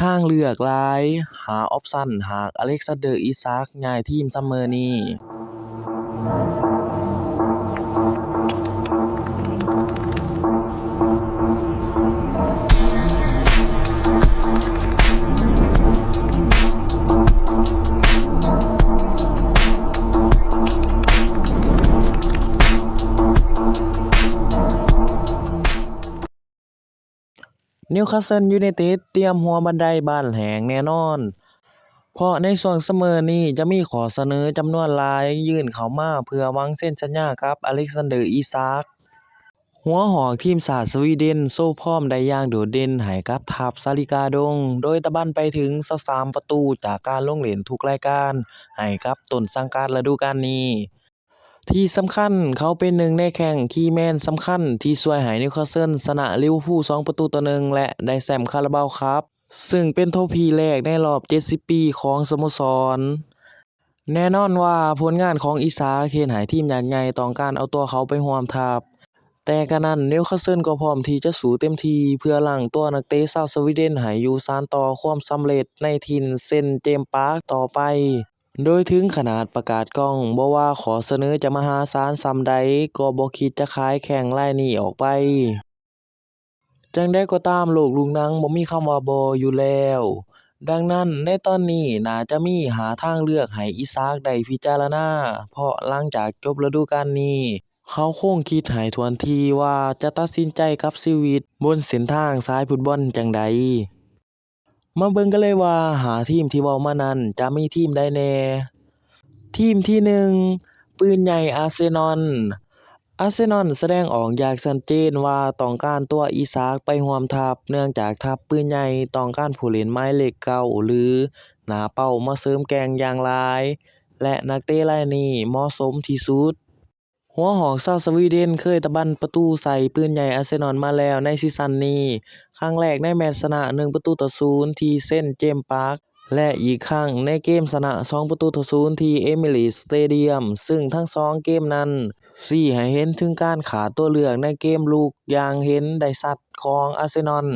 ທາງເລືອກຫຼາຍ ຫ້າ ອອບຊັນ ຫາກອາເລັກຊານເດີ ອີຊາກ ຍ້າຍທີມຊັມເມີນີ້. ນິວຄາສເຊິນ ຢູໄນເຕັດ ຕຽມຫົວບັນໄດບານແຫ້ງແນ່ນອນ ເພາະໃນຊ່ວງຊັມເມີນີ້ຈະມີຂໍ້ສະເໜີຈຳນວນຫຼາຍຍື່ນເຂົ້າມາເພື່ອຫວັງເຊັນສັນຍາກັບອາເລັກຊານເດີ ອີຊາກ. ຫົວຫອກທີມຊາດສະວີເດັນໂຊຟອມໄດ້ຢ່າງໂດດເດັ່ນໃຫ້ກັບທັບຊາລິກາດົງ ໂດຍຕະບັນໄປເຖິງຊາວສາມປະຕູຈາກການລົງເລ່ນທຸກລາຍການໃຫ້ກັບຕົ້ນສັງກັດລະດູການນີ້. ທີ່ສຳຄັນ, ເຂົາເປັນໜຶ່ງໃນແຂ້ງຄີແມນສຳຄັນທີ່ຊ່ວຍໃຫ້ນິວຄາສເຊິນຊະນະລິເວີພູ ສອງປະຕູຕໍ່ໜຶ່ງ ແລະ ໄດ້ແຊ້ມຄາລາບາວຄັບ, ຊຶ່ງເປັນໂທຟີແລກໃນລອບເຈັດສິບປີຂອງສະໂມສອນ. ແນ່ນອນວ່າຜົນງານຂອງອີຊາກເຮັດໃຫ້ທີມຍັກໃຫຍ່ຕ້ອງການເອົາຕົວເຂົາໄປຮ່ວມທັບ, ແຕ່ກະນັ້ນ ນິວຄາສເຊິນກໍພ້ອມທີ່ຈະສູ້ເຕັມທີ່ເພື່ອລ້າງຕົວນັກເຕະຊາວສະວີເດັນໃຫ້ຢູ່ສານຕໍ່ຄວາມສຳເລັດໃນຖິ່ນເຊັນເຈມປາກຕໍ່ໄປ. ໂດຍເຖິງຂະໜາດປະກາດກ້ອງບໍ່ວ່າຂໍ້ສະເໜີຈະມະຫາສານສ່ຳໃດ ກໍບໍ່ຄິດຈະຂາຍແຂ້ງລາຍນີ້ອອກໄປ. ຈັ່ງໃດກໍຕາມ, ໂລກລູກໜັງບໍ່ມີຄຳວ່າບໍ່ຢູ່ແລ້ວ. ດັ່ງນັ້ນ, ໃນຕອນນີ້ໜ້າຈະມີຫ້າທາງເລືອກໃຫ້ອີຊາກໄດ້ພິຈາລະນາ, ເພາະຫຼັງຈາກຈົບລະດູການນີ້, ເຂົາຄົງຄິດໃຫ້ຖ້ວນທີ່ວ່າຈະຕັດສິນໃຈກັບຊີວິດບົນເສັ້ນທາງສາຍຟຸດບອນຈັ່ງໃດ. ມາເບິ່ງກັນເລີຍວ່າຫ້າທີມທີ່ເວົ້າມານັ້ນຈະມີທີມໃດແດ່. ທີມທີໜຶ່ງ ປືນໃຫຍ່ອາເຊນອນ. ອາເຊນອນສະແດງອອກຢ່າງຊັດເຈນວ່າຕ້ອງການຕົວອີຊາກໄປຮ່ວມທັບ, ເນື່ອງຈາກທັບປືນໃຫຍ່ຕ້ອງການຜູ້ຫຼິ້ນໝາຍເລກເກົ້າ ຫຼື ໜ້າເປົ້າມາເສີມແກ່ງຢ່າງຫຼາຍ ແລະ ນັກເຕະລາຍນີ້ເໝາະສົມທີ່ສຸດ. ຫົວຫອກຊາວສະວີເດັນເຄີຍຕະບັນປະຕູໃສ່ປືນໃຫຍ່ອາເຊນອນມາແລ້ວໃນຊີຊັນນີ້, ຄັ້ງແລກໃນແມັດຊະນະໜຶ່ງປະຕູຕໍ່ສູນທີ່ເຊັນເຈມປາກ ແລະ ອີກຄັ້ງໃນເກມຊະນະສອງປະຕູຕໍ່ສູນທີ່ເອມິເຣດສະເຕດຽມ, ຊຶ່ງທັງສອງເກມນັ້ນຊີ້ໃຫ້ເຫັນເຖິງການຂາດຕົວເລືອກໃນເກມລຸກຢ່າງເຫັນໄດ້ຊັດຂອງອາເຊນອນ.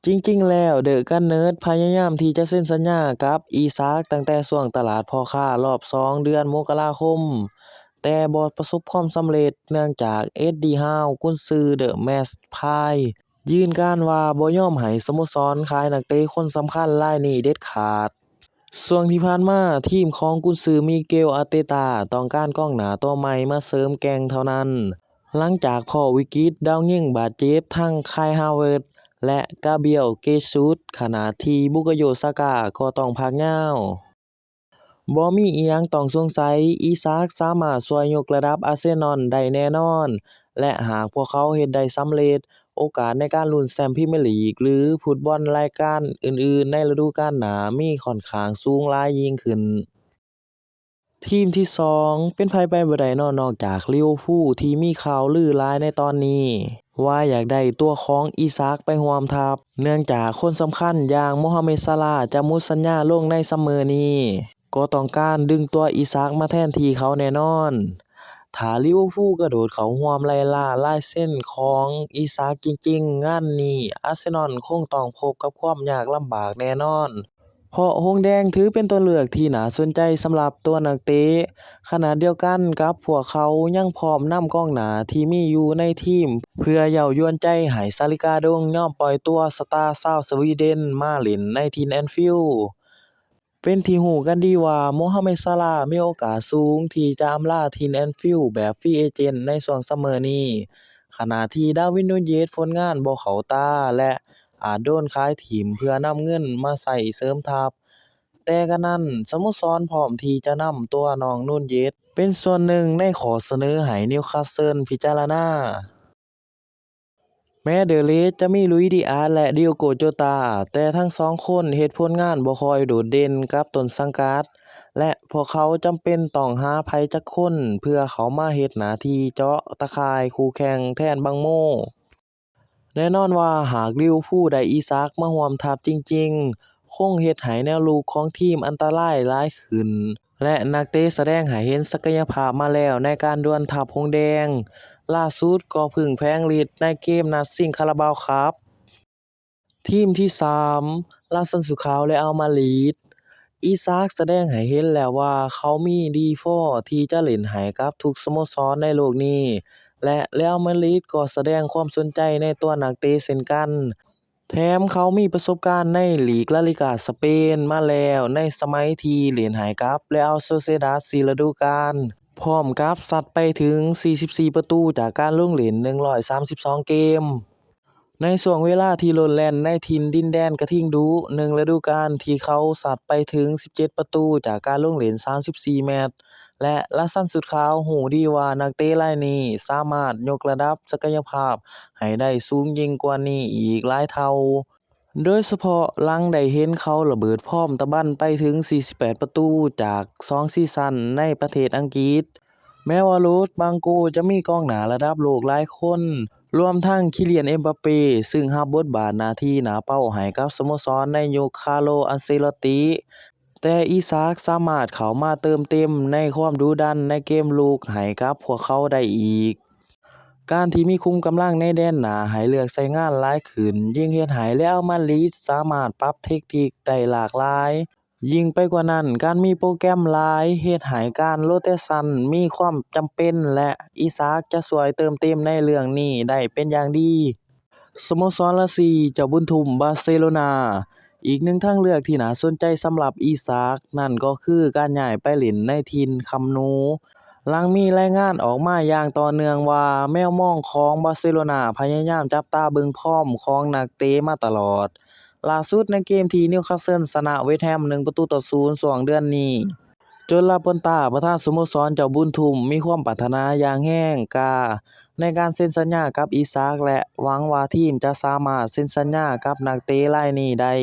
ຈິງໆແລ້ວ ເດີກັນເນີດພະຍາຍາມທີ່ຈະເຊັນສັນຍາກັບອີຊາກຕັ້ງແຕ່ຊ່ວງຕະຫຼາດພໍ່ຄ້າລອບສອງເດືອນມົກກະລາຄົມ, ແຕ່ບໍ່ປະສົບຄວາມສຳເລັດ ເນື່ອງຈາກເອັດດີຮາວ ກຸນຊືເດີແມັດພາຍ ຢືນການວ່າບໍ່ຍອມໃຫ້ສະໂມສອນຂາຍນັກເຕະຄົນສຳຄັນລາຍນີ້ເດັດຂາດ. ຊ່ວງທີ່ຜ່ານມາ, ທີມຂອງກຸນຊືມິເກວ ອາເຕຕາ ຕ້ອງການກອງໜ້າຕົວໃໝ່ມາເສີມແກ່ງເທົ່ານັ້ນ, ຫຼັງຈາກພໍ້ວິກິດດາວຍິງບາດເຈັບທັງຄາຍ ຮາເວີດ ແລະ ກາບຣຽລ ເຈຊູດ, ຂະນະທີ່ບຸກາໂຍ ຊາກາ ກໍຕ້ອງພັກຍາວ. ບໍ່ມີອີ່ຫຍັງຕ້ອງສົງໄສ, ອີຊາກສາມາດຊ່ວຍຍົກລະດັບອາເຊນອນໄດ້ແນ່ນອນ, ແລະ ຫາກພວກເຂົາເຮັດໄດ້ສຳເລັດ, ໂອກາດໃນການລຸ້ນແຊ້ມພຣີເມຍລີກ ຫຼື ຟຸດບອນລາຍການອື່ນໆໃນລະດູການໜ້າມີຂ້ອນຂ້າງສູງຫຼາຍຍິ່ງຂຶ້ນ. ທີມທີສອງ ເປັນໃຜໄປບໍ່ໄດ້ເນາະ ນອກຈາກລິເວີພູ ທີ່ມີຂ່າວລືຫຼາຍໃນຕອນນີ້ວ່າຢາກໄດ້ຕົວຂອງອີຊາກໄປຮ່ວມທັບ, ເນື່ອງຈາກຄົນສຳຄັນຢ່າງໂມຮາເມັດ ຊາລາ ຈະໝົດສັນຍາລົງໃນຊັມເມີນີ້, ກໍຕ້ອງການດຶງຕົວອີຊາກມາແທນທີ່ເຂົາແນ່ນອນ. ຖ້າລິເວີພູກະໂດດເຂົ້າຮ່ວມໄລ່ລ່າລາຍເຊັນຂອງອີຊາກຈິງໆ, ງານນີ້ອາເຊນອນຄົງຕ້ອງພົບກັບຄວາມຍາກລຳບາກແນ່ນອນ. ເພາະຫົງແດງຖືເປັນຕົວເລືອກທີ່ໜ້າສົນໃຈສຳລັບຕົວນັກເຕະ, ຂະນະດຽວກັນກັບພວກເຂົາຍັງພ້ອມນຳກອງໜ້າທີ່ມີຢູ່ໃນທີມ ເພື່ອເຍົາະຢວນໃຈໃຫ້ຊາລິກາດົງຍອມປ່ອຍຕົວສະຕາຊາວສະວີເດັນມາຫຼິ້ນໃນຖິ່ນແອນຟິວ. ເປັນທີ່ຮູ້ກັນດີວ່າ ໂມຮາເມັດ ຊາລາ ມີໂອກາດສູງທີ່ຈະອຳລາຖິ່ນແອນຟິວແບບຟຣີເອເຈນໃນຊ່ວງຊັມເມີນີ້, ຂະນະທີ່ ດາວິນ ນູນເຢດ ຜົນງານບໍ່ເຂົ້າຕາ ແລະ ອາດໂດນຂາຍຖິ້ມເພື່ອນຳເງິນມາໃຊ້ເສີມທັບ. ແຕ່ກະນັ້ນ, ສະໂມສອນພ້ອມທີ່ຈະນຳຕົວນ້ອງ ນູນເຢດ ເປັນສ່ວນໜຶ່ງໃນຂໍ້ສະເໜີໃຫ້ນິວຄາສເຊິນພິຈາລະນາ. ແມ້ເດີເຣດຈະມີ ລຸຍ ດີອາສ ແລະ ດີໂອໂກ ໂຈຕາ, ແຕ່ທັງສອງຄົນເຮັດຜົນງານບໍ່ຄ່ອຍໂດດເດັ່ນກັບຕົ້ນສັງກັດ ແລະ ພວກເຂົາຈຳເປັນຕ້ອງຫາໃຜຈັກຄົນເພື່ອເຂົ້າມາເຮັດໜ້າທີ່ເຈາະຕາຂ່າຍຄູ່ແຂ່ງແທນບັງໂມ. ແນ່ນອນວ່າຫາກລິເວີພູໄດ້ອີຊາກມາຮ່ວມທັບຈິງໆ, ຄົງເຮັດໃຫ້ແນວລຸກຂອງທີມອັນຕະລາຍຫຼາຍຂຶ້ນ ແລະ ນັກເຕະສະແດງໃຫ້ເຫັນສັກກະຍະພາບມາແລ້ວໃນການດວນທັບຫົງແດງ. ລ່າສຸດກໍເພິ່ງແຜງລິດໃນເກມນັດຊິງຄາລາບາວຄັບ. ທີມທີສາມ ລາຊັນຊຸຄາວ ແລະ ອາລມາດຣິດ. ອີຊາກສະແດງໃຫ້ເຫັນແລ້ວວ່າເຂົາມີດີພໍທີ່ຈະຫຼິ້ນໃຫ້ກັບທຸກສະໂມສອນໃນໂລກນີ້ ແລະ ເຣອັລມາດຣິດກໍສະແດງຄວາມສົນໃຈໃນຕົວນັກເຕະເຊັ່ນກັນ. ແຖມເຂົາມີປະສົບການໃນລີກລາລິກາສະເປນມາແລ້ວໃນສະໄໝທີ່ຫຼິ້ນໃຫ້ກັບເຣອັລໂຊເຊດາດສີ່ລະດູການ, ພ້ອມກັບຊັດໄປເຖິງສີ່ສິບສີ່ປະຕູຈາກການລົງຫຼິ້ນໜຶ່ງຮ້ອຍສາມສິບສອງເກມ. ໃນຊ່ວງເວລາທີ່ໂລດແລ່ນໃນຖິ່ນດິນແດນກະທິງດຸ, ໜຶ່ງລະດູການທີ່ເຂົາຊັດໄປເຖິງສິບເຈັດປະຕູຈາກການລົງຫຼິ້ນສາມສິບສີ່ແມັດ ແລະ ລາຊັນຊຸດຂາວຮູ້ດີວ່ານັກເຕະລາຍນີ້ສາມາດຍົກລະດັບສັກກະຍະພາບໃຫ້ໄດ້ສູງຍິ່ງກວ່ານີ້ອີກຫຼາຍເທົ່າ, ໂດຍສະເພາະຫຼັງໄດ້ເຫັນເຂົາລະເບີດຟອມຕະບັນໄປເຖິງສີ່ສິບແປດປະຕູຈາກສອງຊີຊັນໃນປະເທດອັງກິດ. ແມ້ວ່າໂຣດ ບາງໂກ ຈະມີກອງໜ້າລະດັບໂລກຫຼາຍຄົນ, ລວມທັງ ຄິລຽນ ເອັມບາເປ ຊຶ່ງຮັບບົດບາດໜ້າທີ່ໜ້າເປົ້າໃຫ້ກັບສະໂມສອນໃນຍຸກ ຄາໂລ ອັນເຊລອດຕີ, ແຕ່ອີຊາກສາມາດເຂົ້າມາເຕີມເຕັມໃນຄວາມດຸດັນໃນເກມລຸກໃຫ້ກັບພວກເຂົາໄດ້ອີກ. ການທີ່ມີຂຸມກຳລັງໃນແດນໜ້າໃຫ້ເລືອກໃຊ້ງານຫຼາຍຂຶ້ນ, ຍິ່ງເຮັດໃຫ້ເຣອັລມາດຣິດສາມາດປັບແທັກຕິກໄດ້ຫຼາກຫຼາຍ. ຍິ່ງໄປກວ່ານັ້ນ, ການມີໂປຣແກຣມຫຼາຍເຮັດໃຫ້ການໂຣເຕຊັນມີຄວາມຈຳເປັນ ແລະ ອີຊາກຈະຊ່ວຍເຕີມເຕັມໃນເລື່ອງນີ້ໄດ້ເປັນຢ່າງດີ. ສະໂມສອນລາຊີ ເຈົ້າບຸນທຸມ ບາເຊໂລນາ. ອີກໜຶ່ງທາງເລືອກທີ່ໜ້າສົນໃຈສຳລັບອີຊາກ ນັ້ນກໍຄືການຍ້າຍໄປຫຼິ້ນໃນຖິ່ນຄຳນູ. ຫຼັງມີລາຍງານອອກມາຢ່າງຕໍ່ເນື່ອງວ່າ ແມວມອງຂອງບາເຊໂລນາພະຍາຍາມຈັບຕາເບິ່ງຟອມຂອງນັກເຕະມາຕະຫຼອດ. ລ່າສຸດໃນເກມທີ່ນິວຄາເຊິນຊະນະເວດແຮມໜຶ່ງປະຕູຕໍ່ສູນຊ່ວງເດືອນນີ້, ຈົນລາປອນຕາ ປະທານສະໂມສອນເຈົ້າບຸນທຸມ ມີຄວາມປາດຖະໜາຢ່າງແຮງກ້າໃນການເຊັນສັນຍາກັບອີຊາກ ແລະ ຫວັງວ່າທີມຈະສາມາດເຊັນສັນຍາກັບນັກເຕະລາຍນີ້ໄດ້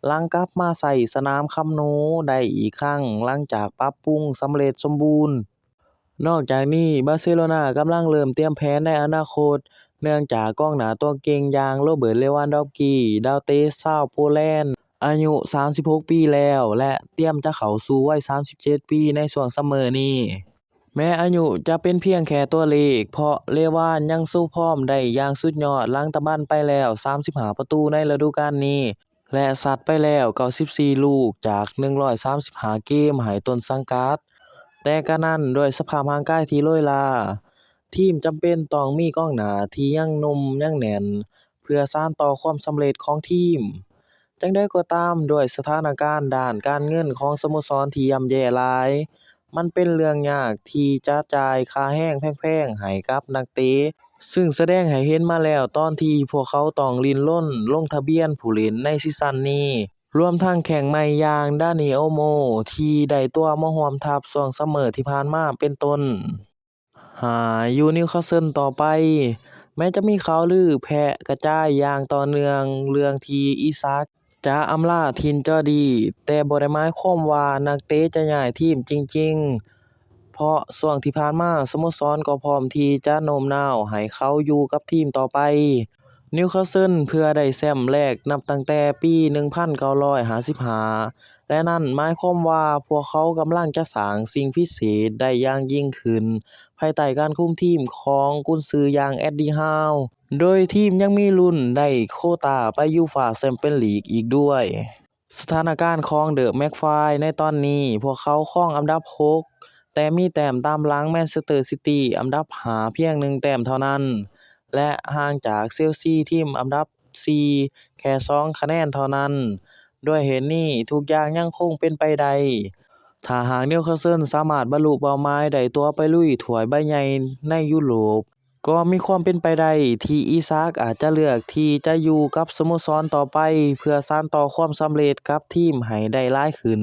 ຫຼັງກັບມາໃຊ້ສະໜາມຄຳນູໄດ້ອີກຄັ້ງ ຫຼັງຈາກປັບປຸງສຳເລັດສົມບູນ. ນອກຈາກນີ້, ບາເຊໂລນາກຳລັງເລີ່ມຕຽມແຜນໃນອະນາຄົດ ເນື່ອງຈາກກອງໜ້າຕົວເກັ່ງຢ່າງ ໂຣເບີດ ເລວານດອຟກີ ດາວເຕະຊາວໂປແລນ ອາຍຸສາມສິບຫົກປີແລ້ວ ແລະ ຕຽມຈະເຂົ້າສູ່ໄວສາມສິບເຈັດປີໃນຊ່ວງຊັມເມີນີ້. ແມ້ອາຍຸຈະເປັນພຽງແຄ່ຕົວເລກ, ເພາະເລວານຍັງໂຊຟອມໄດ້ຢ່າງສຸດຍອດ ຫຼັງຕະບັນໄປແລ້ວສາມສິບຫ້າປະຕູໃນລະດູການນີ້ ແລະ ຊັດໄປແລ້ວເກົ້າສິບສີ່ລູກຈາກໜຶ່ງຮ້ອຍສາມສິບຫ້າເກມໃຫ້ຕົ້ນສັງກັດ. ແຕ່ກະນັ້ນ, ດ້ວຍສະພາບຮ່າງກາຍທີ່ໂລຍລາ, ທີມຈຳເປັນຕ້ອງມີກອງໜ້າທີ່ຍັງໜຸ່ມຍັງແໜ້ນ ເພື່ອສານຕໍ່ຄວາມສຳເລັດຂອງທີມ. ຈັ່ງໃດກໍຕາມ, ດ້ວຍສະຖານະການດ້ານການເງິນຂອງສະໂມສອນທີ່ຍ່ຳແຍ່ຫຼາຍ, ມັນເປັນເລື່ອງຍາກທີ່ຈະຈ່າຍຄ່າແຮງແພງໆໃຫ້ກັບນັກເຕະ, ຊຶ່ງສະແດງໃຫ້ເຫັນມາແລ້ວຕອນທີ່ພວກເຂົາຕ້ອງດີ້ນລົນລົງທະບຽນຜູ້ຫຼິ້ນໃນຊີຊັນນີ້, ລວມທັງແຂ້ງໃໝ່ຢ່າງ ດານີ ໂອໂມ ທີ່ໄດ້ຕົວະມາຮ່ວມທັບຊ່ວງຊັມເມີທີ່ຜ່ານມາເປັນຕົ້ນ. ຫ້າ ຢູ່ນິວຄາເຊິນຕໍ່ໄປ. ແມ້ຈະມີຂ່າວລືແຜ່ກະຈາຍຢ່າງຕໍ່ເນື່ອງເລື່ອງທີ່ອີຊາກຈະອຳລາຖິ່ນຈໍດີ, ແຕ່ບໍ່ໄດ້ໝາຍຄວາມວ່ານັກເຕະຈະຍ້າຍທີມຈິງໆ, ເພາະຊ່ວງທີ່ຜ່ານມາສະໂມສອນກໍພ້ອມທີ່ຈະໂນ້ມນ້າວໃຫ້ເຂົາຢູ່ກັບທີມຕໍ່ໄປ ນິວຄາເຊິນ ເພື່ອໄດ້ແຊ້ມແລກນັບຕັ້ງແຕ່ປີໜຶ່ງພັນເກົ້າຮ້ອຍຫ້າສິບຫ້າ ແລະ ນັ້ນໝາຍຄວາມວ່າພວກເຂົາກຳລັງຈະສ້າງສິ່ງພິເສດໄດ້ຢ່າງຍິ່ງຂຶ້ນ ພາຍໃຕ້ການຄຸມທີມຂອງກຸນຊືຢ່າງ ແອັດດີ ຮາວ ໂດຍທີມຍັງມີລຸ້ນໄດ້ໂຄຕາໄປຢູຟາແຊັມປຽນລີກອີກດ້ວຍ. ສະຖານະການຂອງເດີແມັກຟາຍໃນຕອນນີ້, ພວກເຂົາຄອງອັນດັບຫົກ ແຕ່ມີແຕ້ມຕາມຫຼັງແມນເຊສເຕີຊິຕີອັນດັບຫ້າພຽງໜຶ່ງແຕ້ມເທົ່ານັ້ນ ແລະ ຫ່າງຈາກເຊລຊີທີມອັນດັບສີ່ແຄ່ສອງຄະແນນເທົ່ານັ້ນ. ດ້ວຍເຫດນີ້, ທຸກຢ່າງຍັງຄົງເປັນໄປໄດ້ ຖ້າຫາກນິວຄາເຊິນສາມາດບັນລຸເປົ້າໝາຍໄດ້ຕົວະໄປລຸຍຖ້ວຍໃບໃຫຍ່ໃນຢູໂຣບ, ກໍມີຄວາມເປັນໄປໄດ້ທີ່ອີຊາກອາດຈະເລືອກທີ່ຈະຢູ່ກັບສະໂມສອນຕໍ່ໄປ ເພື່ອສານຕໍ່ຄວາມສຳເລັດກັບທີມໃຫ້ໄດ້ຫຼາຍຂຶ້ນ.